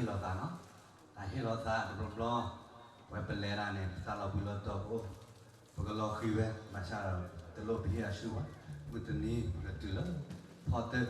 ဟ့ၣ်လီၤသးနီၤ, တၢ်ဟ့ၣ်လီၤသးတဘျီဘျီ, ဝဲပလဲၤဒၣ်န့ၣ် ပသးလီၤဘှံးလီၤတီၤကအိၣ်, ပကလီၤဃံၤဝဲ ဘၣ်ဆၣ်ဒီး တလိၣ်ပဟ့ၣ်အဆူၣ်ဘၣ်, မုၢ်တနံၤပကတုၤလၢ ဖီတၢၢ် ဖဲပမ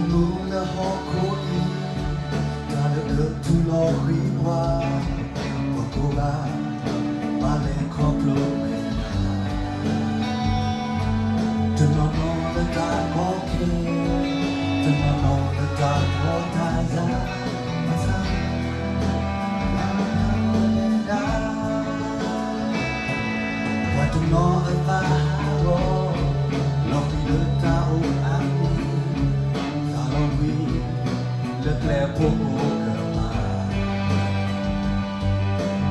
ုၢ်လၢဟီၣ်ခိၣ်အံၤ, တၢ်လၢအတူၢ်လိာ်ဃံပှၤ, ပကိးဂၤ ဘၣ်လဲၤခီဖျိဝဲဒၣ်, တနီၤနီၤလၢတၢ်ကီခဲ, တနီၤနီၤလၢတၢ်ဖှီၣ်တၢ်ယာ်, မ့ၢ်သး လၢဝဲဒၣ် ပှၤတနီၤအသးဟးဂီၤ, လီၤဃံၤလၢတၢ်အိၣ်အါမံၤ, သးလီၤဘှံးလၢကျဲဖိကိးကမး,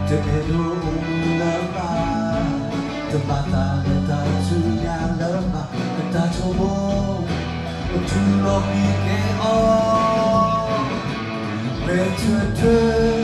တအဲၣ်ဒိးအိၣ်မူလၢၤဘၣ်, တဘၣ်သးလၢတၢ်ဆူညါလၢၤဘၣ်, အတၢ်ဆိကမိၣ် ကတူၢ်လိာ်ဃံကဲအီၤ, ပဲာ်ထၢထၢ